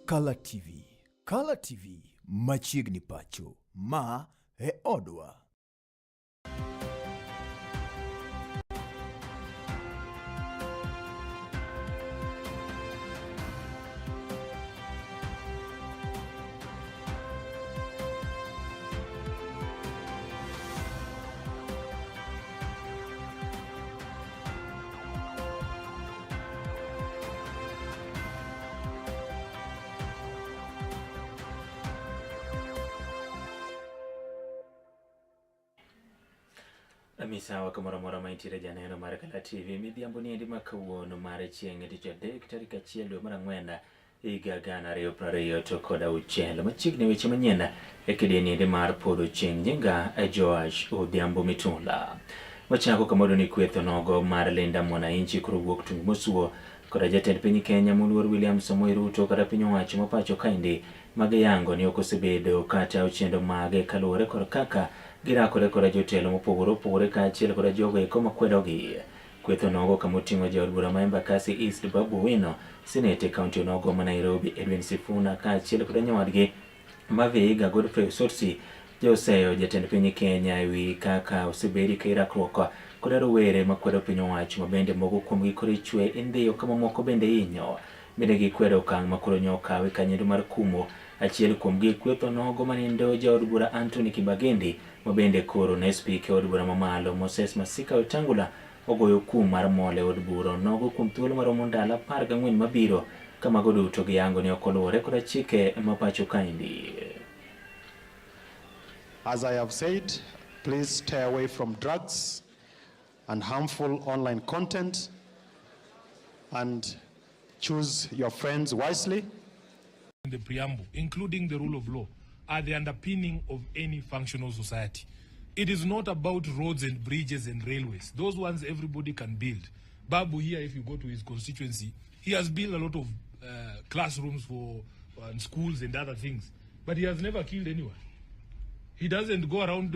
Kala TV. Kala TV machiegni pacho. Ma e odwa. Misawa kamoro amora ma intiere janeno mar Kala TV midhiambo ni endi ma kawuono mar chieng' tich adek tarik achiel dwe mar ang'wen higa 2026. Machiegni weche manyien e kidieny endi mar podho chieng' nyinga Joash Odhiambo Mitula. Wachako kama ni kweth onogo mar Linda Mwananchi koro wuok tung mosuo koda jatend piny Kenya moluor William Samoei Ruto kata piny owacho ma pacho kaendi magiyango ni ok osebedo kata chenro mage kaluwore kod kaka girakore koda jotelo mopogore opogore kaachiel koda jogo eko makwedogi. Kweth onogo kama oting'o jaod bura ma Embakasi East Babu Owino, seneta e kaunti onogo ma Nairobi Edwin Sifuna kaachiel kod nyawadgi ma Vihiga Godfrey Osotsi joseyo jatend piny Kenya e wi kaka osebedi ka irakruok koda rowere makwedo piny owacho ma bende moko kuomgi koro ichwe indhiyo ka mamoko bende inyo. Bende gikwedo okang' ma koro nyo okawe kanyedo mar kumo achiel kuomgi kweth onogo manindo jaod bura Anthony Kibagendi ma bende koro ne spika e od bura mamalo Moses Masika Wetangula ogoyo kum mar mol e od bura onogo kuom thuolo maromo ndalo 14 mabiro ka mago duto giyango ni ok oluwore koda chike ma pacho kaendi. As I have said, please stay away from drugs and harmful online content and choose your friends wisely. In the preamble, including the rule of law, are the underpinning of any functional society. It is not about roads and bridges and railways. Those ones everybody can build. Babu here, if you go to his constituency, he has built a lot of classrooms for and schools and other things, but he has never killed anyone. He doesn't go around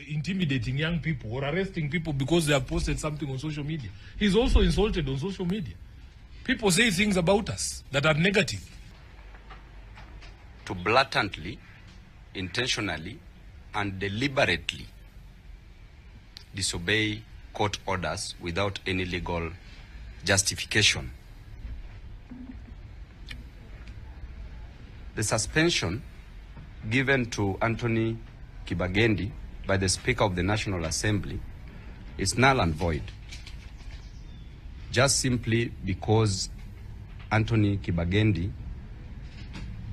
intimidating young people or arresting people because they have posted something on social media. He's also insulted on social media. People say things about us that are negative. To blatantly, intentionally, and deliberately disobey court orders without any legal justification. The suspension given to Anthony Kibagendi by the Speaker of the National Assembly is null and void, just simply because Anthony Kibagendi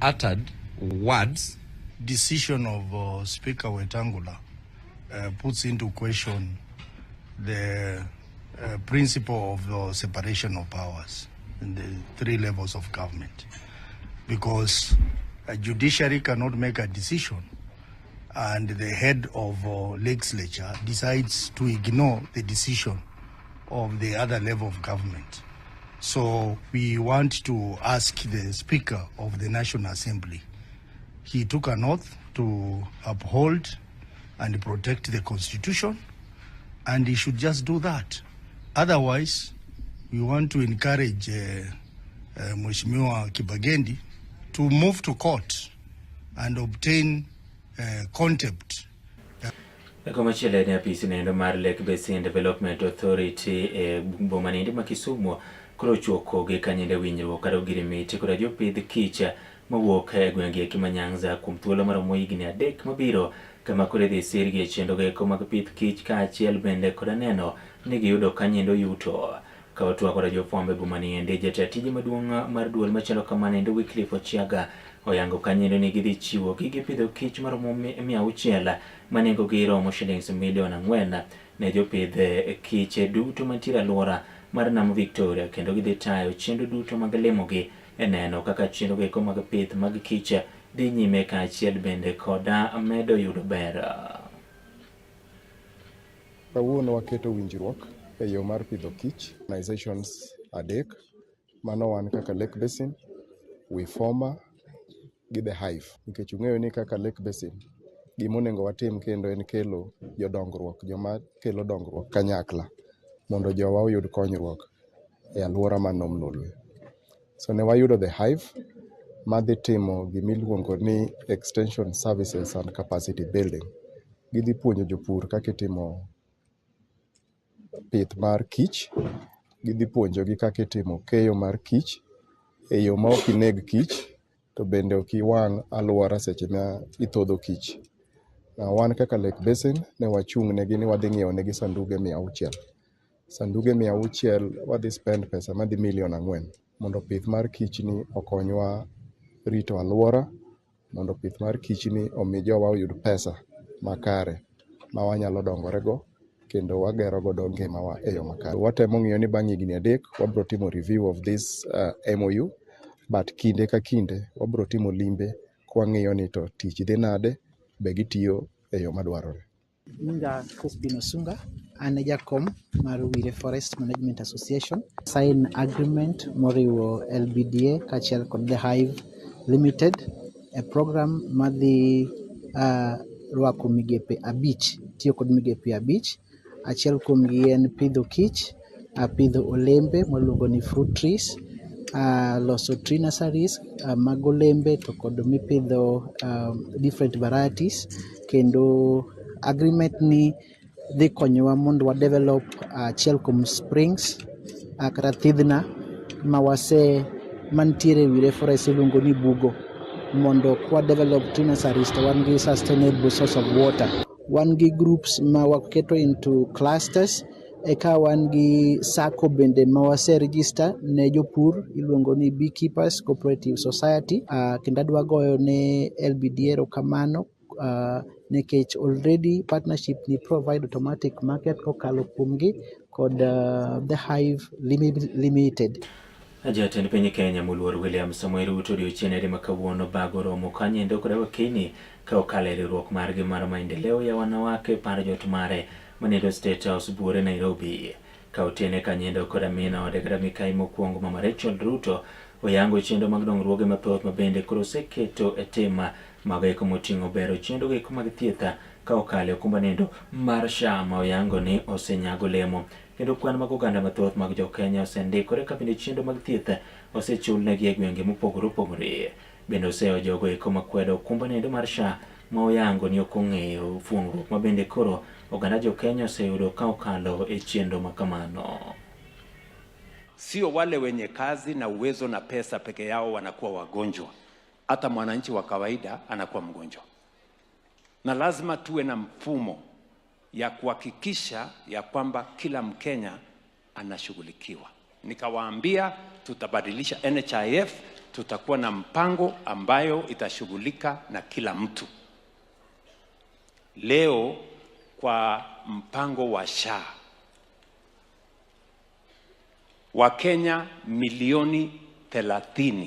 uttered words. Decision of Speaker Wetangula puts into question the principle of the separation of powers in the three levels of government, because a judiciary cannot make a decision and the head of legislature decides to ignore the decision of the other level of government. So we want to ask the Speaker of the National Assembly. He took an oath to uphold and protect the Constitution, and he should just do that. Otherwise, we want to encourage Mheshimiwa Kibagendi to move to court and obtain contempt. Komachielo en apis nendo mar Lake Basin Development Authority e boma nende ma Kisumu koro ochuoko gi kanyende winjruok kata ogirimiti koda jopidh kich mawuok e gwenge eki ma Nyanza kuom thuolo maromo higni 3 mabiro kama koro idhi sirgi e chenro eko mag pith kich kaachiel bende koda neno ni giyudo kanyendo yuto. Ka otwak koda jofwambo e boma ni endi, jata tije maduong' mar duol machalo kamano endo Wycliffe Ochiaga oyango kanyendo ni gidhi chiwo gige pidho kich maromo 600 ma nengogi romo shillings milion 4 ne jopidh kiche duto mantiere alwora mar Nam Victoria, kendo gidhi tayo chenro duto mag limogi e neno kaka chenro eko mag pith mag kich dhi nyime kaachiel bende koda medo yudo ber. Kawuono waketo winjruok e yo mar pidho kich organizations 3, mano wan kaka Lake Basin, Wifoma gi The Hive. Nikech ung'eyo ni kaka Lake Basin, gima onego watim kendo en kelo jodongruok, joma kelo dongruok kanyakla mondo jowa oyud konyruok e alwora mar Nam Lolwe. So ne wayudo The Hive madhi timo gimiluongo ni extension services and capacity building. Gidhi puonjo jopur kaka itimo pith mar kich, gidhi puonjogi kaka itimo keyo mar kich e yo ma ok ineg kich to bende ok iwang' alwora seche ma ithodho kich. Wan kaka Lake Basin ne wachung' negi ni wadhi ng'iewo negi sanduge 600. Sanduge 600 wadhi spend pesa madhi milion 4 mondo pith mar kich ni okonywa rito alwora, mondo pith mar kich ni omi jowa oyud pesa makare ma wanyalo dongorego kendo wagero godo ngimawa e yo makare. Watemo ng'iyo ni bang' higni 3 wabro timo review of this MOU, but kinde ka kinde wabro timo limbe kwang'iyo ni to tich dhi nade, be gitiyo e yo madwarore. Nyinga Crispin Osunga, an e jakom mar Wire Forest Management Association. Sign agreement moriwo LBDA kaachiel kod The Hive Limited e program madhi rwako migepe 5, tiyo kod migepe 5. Achiel kuomgi en pidho kich, pidho olembe mwaluongo ni fruit trees, loso tree nurseries mag olembe to kod mipidho different varieties, kendo agreement ni dhi konyowa mondo wa develop achiel kuom springs kata thidhna ma wase mantiere Wire Forest iluongo ni Bugo, mondo kwa develop tree nurseries to wan gi sustainable source of water. Wan gi groups ma waketo into clusters, eka wan gi sacco bende ma wase register ne jopur iluongo ni Beekeepers Cooperative Society. Kendo adwa goyo ne LBDA erokamano nikech already partnership ni provide automatic market kokalo kuomgi kod The Hive Limited. Jatend piny Kenya moluor William Samoei Ruto odiochieng' ma kawuono bago romo kanyendo kod wakeni ka okalo e riwruok margi mar maendeleo ya wanawake par jot mare manindo State House buore Nairobi. Ka otene kanyendo kod amina ode kata mikai mokwongo Mama Rachel Ruto oyango chenro mag dongruoge mathoth ma bende koro oseketo e tim mago eko moting'o bero chenro eko mag thieth ka okalo e okumba nindo mar SHA ma oyango ni osenyago lemo. Kendo kwan mag oganda mathoth mag jo Kenya osendikore ka bende chenro mag thieth osechulnegi e gwenge mopogore opogore. Bende oseyo jogo eko makwedo okumba nindo mar SHA ma oyango ni ok ong'eyo fuong'ruok ma bende koro oganda jo Kenya oseyudo ka okalo e chenro ma kamano. Sio wale wenye kazi na uwezo na pesa peke yao wanakuwa wagonjwa, hata mwananchi wa kawaida anakuwa mgonjwa, na lazima tuwe na mfumo ya kuhakikisha ya kwamba kila Mkenya anashughulikiwa. Nikawaambia tutabadilisha NHIF, tutakuwa na mpango ambayo itashughulika na kila mtu. Leo kwa mpango wa SHA, Wakenya milioni 30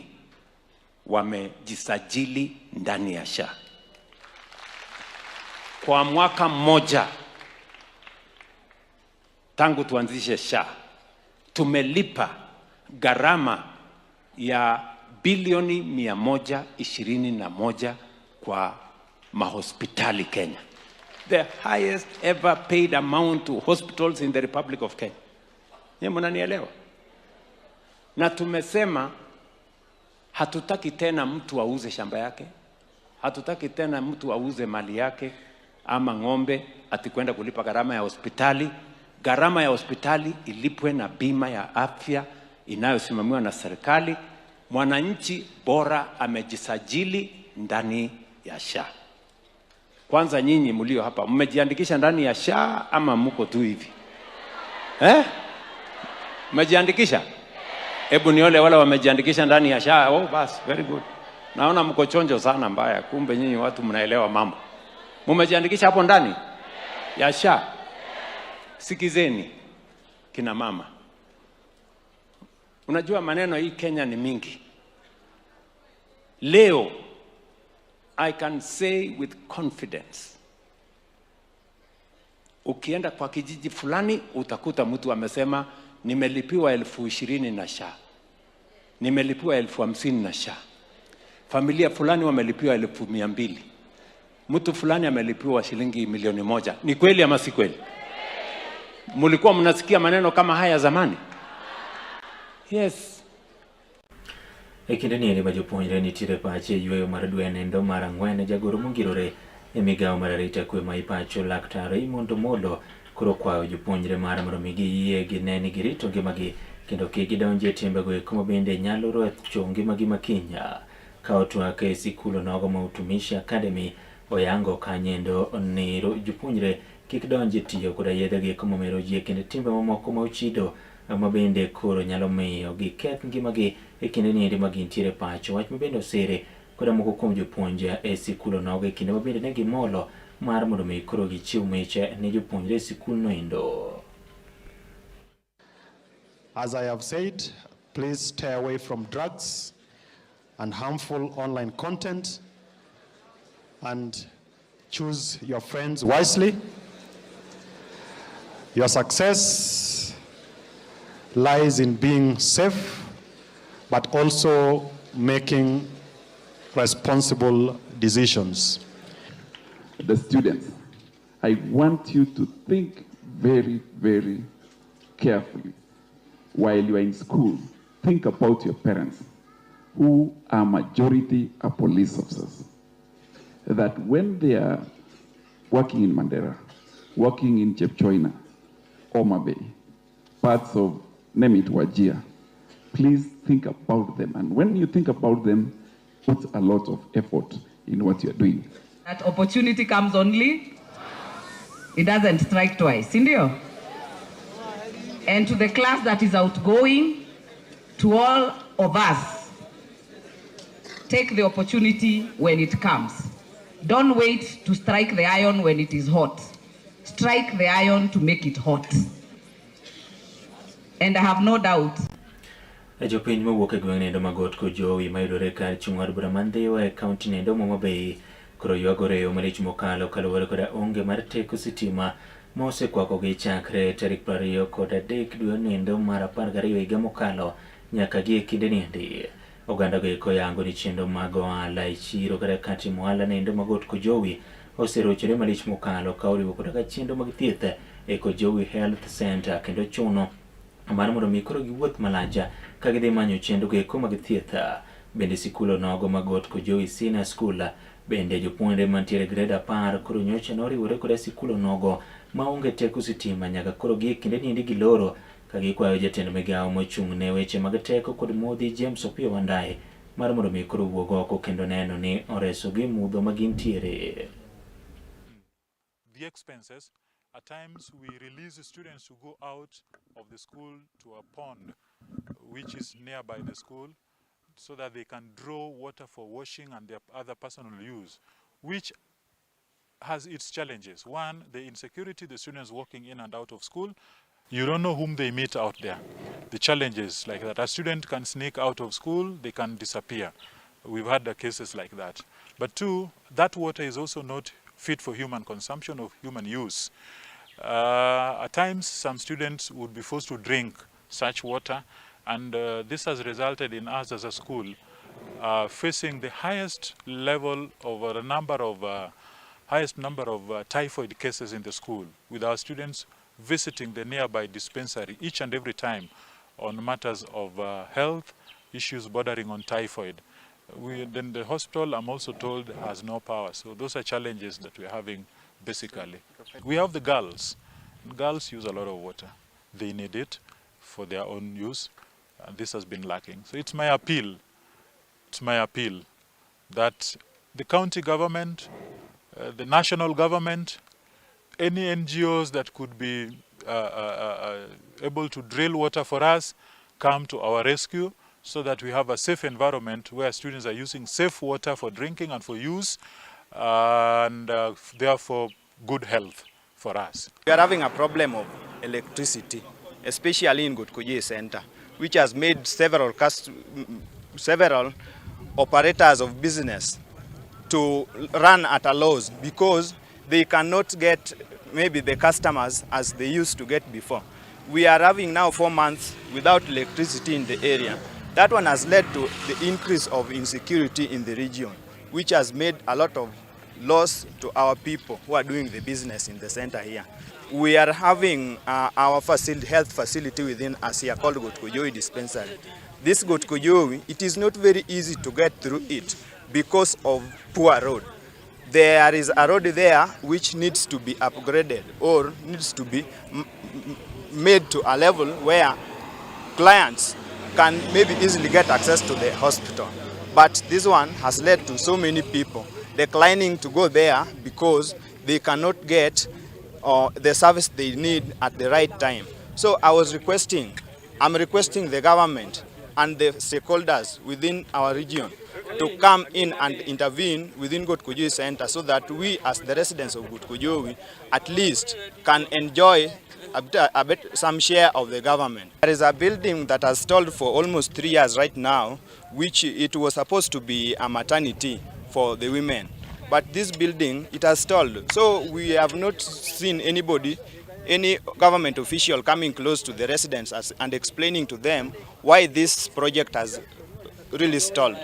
wamejisajili ndani ya SHA. Kwa mwaka mmoja tangu tuanzishe SHA, tumelipa gharama ya bilioni 121 kwa mahospitali Kenya. The highest ever paid amount to hospitals in the Republic of Kenya. Nyie mnanielewa? Na tumesema hatutaki tena mtu auze shamba yake, hatutaki tena mtu auze mali yake ama ng'ombe ati kwenda kulipa gharama ya hospitali. Gharama ya hospitali ilipwe na bima ya afya inayosimamiwa na serikali. Mwananchi bora amejisajili ndani ya SHA. Kwanza nyinyi mlio hapa mmejiandikisha ndani ya SHA ama mko tu hivi? Mmejiandikisha? Hebu niole wale wamejiandikisha ndani ya SHA. Oh, bas, very good. Naona mko chonjo sana mbaya, kumbe nyinyi watu mnaelewa mambo. Mmejiandikisha hapo ndani ya SHA? Sikizeni kina mama. Unajua maneno hii Kenya ni mingi. Leo I can say with confidence, ukienda kwa kijiji fulani utakuta mtu amesema nimelipiwa 20,000 na SHA, nimelipiwa 50,000 na SHA, familia fulani wamelipiwa 200,000, mtu fulani amelipiwa shilingi 1,000,000. Ni kweli ama si kweli? Mulikuwa mnasikia maneno kama haya zamani? Yes. E kinde ni ma jopuonjre nitiere pache e yueyo mar dwe nendo mar ang'wen, jagoro mongirore e migawo mar arita kwe ma ipacho Laktar Raymond Omolo koro kwayo jopuonjre mar mondo mi giyie gine ni girito ngimagi kendo kik gidonji e timbego eko ma bende nyalo rocho ngimagi makiny. Ka otwak e sikul onogo ma Utumishi Academy oyango kanyendo ni jopuonjre kik donji e tiyo koda yedhe gi eko mamero ji e kind timbe mamoko ma ochido ma bende koro nyalo miyo giketh ngimagi e kinde niendi ma gintiere pacho. Wach ma bende osire koda moko kuom jopuonj e sikul onogo e kinde ma bende ne gimolo mar mondo mi koro gichiw mich ne jopuonjre e sikulno endo. As I have said, please stay away from drugs and harmful online content and choose your friends wisely. Your success lies in being safe, but also making responsible decisions. The students, I want you to think very, very carefully while you are in school. Think about your parents, who are majority are police officers. That when they are working in Mandera, working in Chepchoina, Homa Bay, parts of, name it, Wajir, please think about them. And when you think about them, put a lot of effort in what you're doing. That opportunity comes only, it doesn't strike twice, sindio? And to the class that is outgoing, to all of us, take the opportunity when it comes. Don't wait to strike the iron when it is hot. Strike the iron to make it hot. And I have no doubt. Jopiny mowuok e gweng' nendo ma Got Kojowi mayudore kar chung' od bura man Ndhiwa e kaunti nendo ma Homa Bay koro ywagore e yo malich mokalo kaluwore koda onge mar teko sitima ma osekwakogi chakre tarik 23 dwe nendo mar 12 higa mokalo nyaka gi e kinde niendi. Oganda go eko yango ni chenro mag ohala e chiro kata ka timo ohala nendo ma Got Kojowi oserochore malich mokalo ka oriwo koda ka chenro mag thieth e Kojowi Health Center kendo chuno mar mondo mi koro giwuoth malach ka gidhi manyo chenro go eko mag thieth. Bende sikul onogo ma Got Kojowi Senior School bende jopuonjre mantiere grade 10 koro nyocha noriwore koda sikul onogo maonge teko sitima nyaka koro gi e kinde niendi giloro ka gikwayo jatend migawo mochung' ne weche mag teko kod modhi James Opiyo Wandayi mar mondo mi koro wuog oko kendo neno ni oresogi e mudho ma gintiere. The expenses. At times we release students to go out of the school to a pond which is nearby the school so that they can draw water for washing and their other personal use, which has its challenges. One, the insecurity, the students walking in and out of school. You don't know whom they meet out there. The challenges like that. A student can sneak out of school, they can disappear. We've had the cases like that. But two, that water is also not fit for human consumption or human use. At times, some students would be forced to drink such water, and this has resulted in us as a school facing the highest level of a number of highest number of typhoid cases in the school, with our students visiting the nearby dispensary each and every time on matters of health issues bordering on typhoid. Then the hospital, I'm also told, has no power. So those are challenges that we're having basically. We have the girls. Girls use a lot of water. They need it for their own use, and this has been lacking. So it's my appeal that the county government, the national government, any NGOs that could be able to drill water for us, come to our rescue so that we have a safe environment where students are using safe water for drinking and for use, and therefore good health for us. We are having a problem of electricity, especially in Got Kojowi Center, which has made several operators of business to run at a loss because they cannot get maybe the customers as they used to get before. We are having now 4 months without electricity in the area. That one has led to the increase of insecurity in the region, which has made a lot of loss to our people who are doing the business in the center here. We are having our health facility within us here called Got Kojowi Dispensary. This Got Kojowi, it is not very easy to get through it because of poor road. There is a road there which needs to be upgraded or needs to be made to a level where clients can maybe easily get access to the hospital. But this one has led to so many people declining to go there because they cannot get the service they need at the right time. So I was requesting, I'm requesting the government and the stakeholders within our region to come in and intervene within Got Kojowi Center so that we as the residents of Got Kojowi at least can enjoy a bit, some share of the government. There is a building that has stalled for almost 3 years right now, which it was supposed to be a maternity for the women. But this building, it has stalled. So we have not seen anybody, any government official coming close to the residents and explaining to them why this project has really stalled.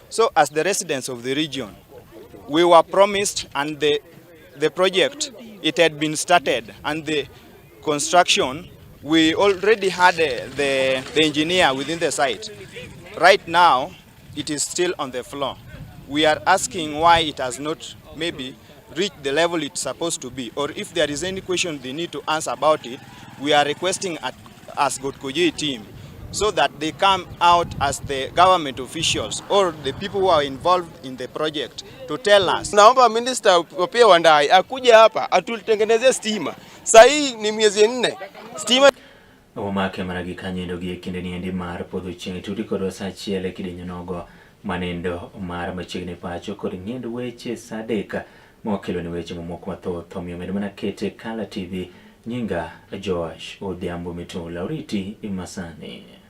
So as the residents of the region, we were promised and the project, it had been started and the construction, we already had the engineer within the site. Right now, it is still on the floor. We are asking why it has not maybe reached the level it's supposed to be, or if there is any question they need to answer about it, we are requesting as Got Kojowi team so that they come out as the government officials or the people who are involved in the project to tell us. Naomba Minister Opiyo Wandayi akuje hapa atutengenezee stima. Saa hii ni miezi 4 stima. Omake mana gi kanyendo gi e kinde niendi mar podho chieng' tudi kodwa sa 1 e kidieny onogo manindo mar machiegni pacho kod ng'end weche sa 3 mokelo ni weche mamoko mathoth. Omiyo med mana kete Kala TV. Nyinga Joash Odhiambo Mitula oriti masani.